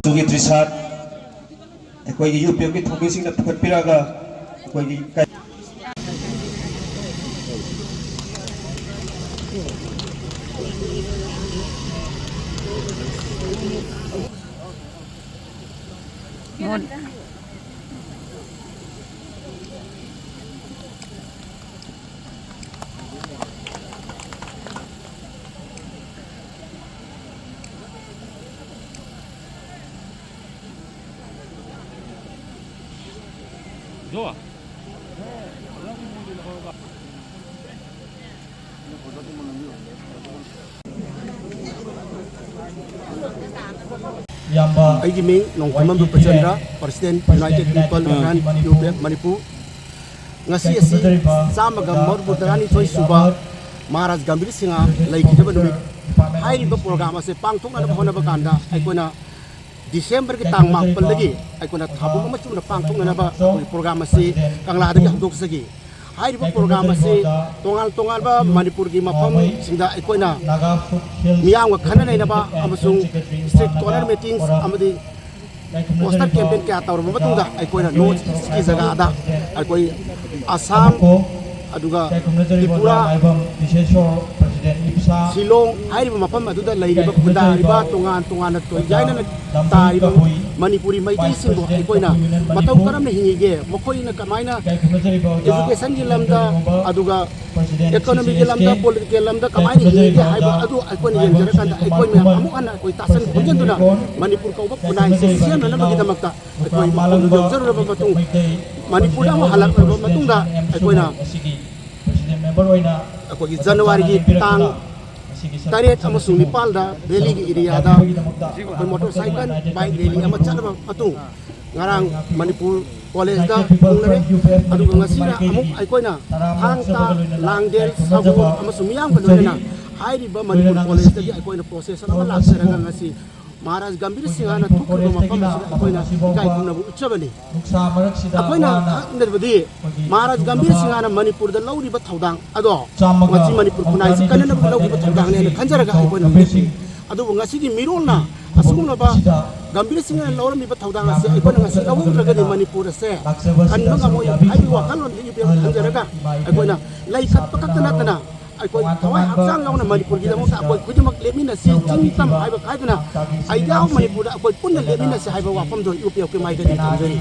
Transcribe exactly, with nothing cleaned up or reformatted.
ꯃꯆꯨꯒꯤ ꯇ꯭ꯔꯤꯁꯥꯠ ꯑꯩꯈꯣꯏꯒꯤ ꯌꯨ ꯄꯤ ꯑꯦꯐꯀꯤ ꯊꯧꯃꯤꯁꯤꯡꯅ ꯄꯨꯈꯠꯄꯤꯔꯒ ꯑꯩꯈꯣꯏꯒꯤ ꯑꯩꯒꯤ ꯃꯤꯡ Nongthombam Rupachandra, President, United People Front, U P F Manipur. ꯉꯁꯤ ꯑꯁꯤ ꯆꯥꯝꯃꯒ ꯃꯔꯤꯐꯨ ꯇꯔꯥꯅꯤꯊꯣꯏ ꯁꯨꯕ ꯃꯍꯥꯔꯥꯖ ꯒꯝꯚꯤꯔ ꯁꯤꯡꯍ ꯂꯩꯈꯤꯗꯕ ꯅꯨꯃꯤꯠ꯫ ꯍꯥꯏꯔꯤꯕ ꯄ꯭ꯔꯣꯒ꯭ꯔꯥꯝ ꯑꯁꯤ ꯄꯥꯡꯊꯣꯛꯅꯅꯕ ꯍꯣꯠꯅꯕ ꯀꯥꯟꯗ ꯑꯩꯈꯣꯏꯅ ꯗꯤꯁꯦꯝꯕꯔꯒꯤ ꯇꯥꯡ ꯃꯥꯄꯜꯗꯒꯤ ꯑꯩꯈꯣꯏꯅ ꯊꯥꯕꯨꯝ ꯑꯃ ꯆꯨꯝꯅ ꯄꯥꯡꯊꯣꯛꯅꯅꯕ ꯑꯩꯈꯣꯏꯒꯤ ꯄ꯭ꯔꯣꯒ꯭ꯔꯥꯝ ꯑꯁꯤ ꯀꯪꯂꯥꯗꯒꯤ ꯍꯧꯗꯣꯛꯆꯈꯤ꯫ ꯍꯥꯏꯔꯤꯕ ꯄ꯭ꯔꯣꯒ꯭ꯔꯥꯝ ꯑꯁꯤ ꯇꯣꯉꯥꯟ ꯇꯣꯉꯥꯟꯕ ꯃꯅꯤꯄꯨꯔꯒꯤ ꯃꯐꯝꯁꯤꯡꯗ ꯑꯩꯈꯣꯏꯅ ꯃꯤꯌꯥꯝꯒ ꯈꯟꯅ ꯅꯩꯅꯕ ꯑꯃꯁꯨꯡ street corner meetings ꯑꯃꯗꯤ poster campaign ꯀꯌꯥ ꯇꯧꯔꯕ ꯃꯇꯨꯡꯗ ꯑꯩꯈꯣꯏꯅ North Eastꯀꯤ ꯖꯒꯥꯗ ꯑꯩꯈꯣꯏ ꯑꯁꯥꯝ, ꯑꯗꯨꯒ ꯇ꯭ꯔꯤꯄꯨꯔꯥ, ꯁꯤꯂꯣꯡ ꯍꯥꯏꯔꯤꯕ ꯃꯐꯝ ꯑꯗꯨꯗ ꯂꯩꯔꯤꯕ ꯈꯨꯟꯗꯥꯔꯤꯕ ꯇꯣꯉꯥꯟ ꯇꯣꯉꯥꯟꯅ ꯇꯣꯏꯖꯥꯏꯅꯅ ꯇꯥꯔꯤꯕ ꯃꯅꯤꯄꯨꯔꯤ ꯃꯩꯇꯩꯁꯤꯡꯕꯨ ꯑꯩꯈꯣꯏꯅ ꯃꯇꯧ ꯀꯔꯝꯅ ꯍꯤꯡꯉꯤꯒꯦ, ꯃꯈꯣꯏꯅ ꯀꯃꯥꯏꯅ educationꯒꯤ ꯂꯝꯗ, ꯑꯗꯨꯒ economyꯒꯤ ꯂꯝꯗ, politicalꯒꯤ ꯂꯝꯗ ꯀꯃꯥꯏꯅ ꯍꯤꯡꯉꯤꯒꯦ ꯍꯥꯏꯕ ꯑꯗꯨ ꯑꯩꯈꯣꯏꯅ ꯌꯦꯡꯖꯔꯀꯥꯟꯗ ꯑꯩꯈꯣꯏ ꯃꯌꯥꯝ ꯑꯃꯨꯛ ꯍꯟꯅ ꯑꯩꯈꯣꯏ ꯇꯥꯁꯟ ꯈꯣꯝꯖꯤꯟꯗꯨꯅ ꯃꯅꯤꯄꯨꯔ ꯀꯧꯕ ꯈꯨꯟꯅꯥꯏꯁꯦ ꯁꯦꯝꯅꯅꯕꯒꯤꯗꯃꯛꯇ ꯑꯩꯈꯣꯏ ꯃꯐꯝꯗꯨ ꯌꯧꯖꯔꯨꯔꯕ ꯃꯇꯨꯡ, ꯃꯅꯤꯄꯨꯔꯗ ꯑꯃꯨꯛ ꯍꯜꯂꯛꯂꯕ ꯃꯇꯨꯡꯗ ꯑꯩꯈꯣꯏꯅ ꯑꯩꯈꯣꯏꯒꯤ ꯖꯅꯋꯥꯔꯤꯒꯤ ꯇꯥꯡ ꯇꯔꯦꯠ ꯑꯃꯁꯨꯡ ꯅꯤꯄꯥꯜꯗ ꯚꯦꯂꯤꯒꯤ areaꯗ ꯑꯩꯈꯣꯏ motorcycle, bike rally ꯑꯃ ꯆꯠꯂꯕ ꯃꯇꯨꯡ, ꯉꯔꯥꯡ ꯃꯅꯤꯄꯨꯔ collegeꯇ ꯐꯣꯡꯅꯔꯦ꯫ ꯑꯗꯨꯒ ꯉꯁꯤꯅ ꯑꯃꯨꯛ ꯑꯩꯈꯣꯏꯅ ꯊꯥꯡ ꯇꯥ, ꯂꯥꯡꯗꯦꯜ, ꯁꯒꯣꯜ ꯑꯃꯁꯨꯡ ꯃꯤꯌꯥꯝꯒ ꯂꯣꯏꯅꯅ ꯍꯥꯏꯔꯤꯕ ꯃꯅꯤꯄꯨꯔ collegeꯇꯒꯤ ꯑꯩꯈꯣꯏꯅ procession ꯑꯃ ꯂꯥꯛꯆꯔꯒ ꯉꯁꯤ ꯃꯍꯥꯔꯥꯖ ꯒꯝꯚꯤꯔ ꯁꯤꯡꯍꯅ ꯊꯣꯛꯈꯤꯕ ꯃꯐꯝ ꯑꯁꯤꯗ ꯑꯩꯈꯣꯏꯅ ꯏꯀꯥꯏ ꯈꯨꯝꯅꯕ ꯎꯠꯆꯕꯅꯤ꯫ ꯑꯩꯈꯣꯏꯅ ꯈꯪꯅꯕꯗꯤ ꯃꯍꯥꯔꯥꯖ ꯒꯝꯚꯤꯔ ꯁꯤꯡꯍꯅ ꯃꯅꯤꯄꯨꯔꯗ ꯂꯧꯔꯤꯕ ꯊꯧꯗꯥꯡ ꯑꯗꯣ ꯃꯁꯤ ꯃꯅꯤꯄꯨꯔ ꯈꯨꯟꯅꯥꯏꯁꯤ ꯀꯟꯅꯅꯕ ꯂꯧꯔꯤꯕ ꯊꯧꯗꯥꯡꯅꯦꯅ ꯈꯟꯖꯔꯒ ꯑꯩꯈꯣꯏꯅ ꯂꯦꯞꯄꯤ꯫ ꯑꯗꯨꯕꯨ ꯉꯁꯤꯗꯤ ꯃꯤꯔꯣꯜꯅ ꯁꯤꯒꯨꯝꯂꯕ ꯒꯝꯚꯤꯔ ꯁꯤꯡꯅ ꯂꯧꯔꯝꯃꯤꯕ ꯊꯧꯗꯥꯡ ꯑꯁꯤ ꯑꯩꯈꯣꯏꯅ ꯉꯁꯤ ꯂꯧꯍꯧꯗ꯭ꯔꯒꯗꯤ ꯃꯅꯤꯄꯨꯔ ꯑꯁꯦ ꯀꯟꯕ ꯉꯝꯃꯣꯏ ꯍꯥꯏꯕꯒꯤ ꯋꯥꯈꯜꯂꯣꯟꯗ ꯌꯨ ꯄꯤ ꯑꯦꯐ ꯊꯝꯖꯔꯒ ꯑꯩꯈꯣꯏꯅ ꯂꯩꯈꯠꯄ ꯈꯛꯇ ꯅꯠꯇꯅ ꯑꯩꯈꯣꯏ ꯊꯋꯥꯏ ꯍꯛꯆꯥꯡ ꯌꯥꯎꯅ ꯃꯅꯤꯄꯨꯔꯒꯤꯗꯃꯛꯇ ꯑꯩꯈꯣꯏ ꯈꯨꯗꯤꯡꯃꯛ ꯂꯦꯞꯃꯤꯟꯅꯁꯤ, ꯆꯤꯡ ꯇꯝ ꯍꯥꯏꯕ ꯈꯥꯏꯗꯅ ꯑꯩ ꯌꯥꯎ ꯃꯅꯤꯄꯨꯔꯗ ꯑꯩꯈꯣꯏ ꯄꯨꯟꯅ ꯂꯦꯞꯃꯤꯟꯅꯁꯤ ꯍꯥꯏꯕ ꯋꯥꯐꯝꯗꯣ ꯌꯨ ꯄꯤ ꯑꯦꯐꯀꯤ ꯃꯥꯏꯀꯩꯗꯒꯤ ꯊꯝꯖꯔꯤ꯫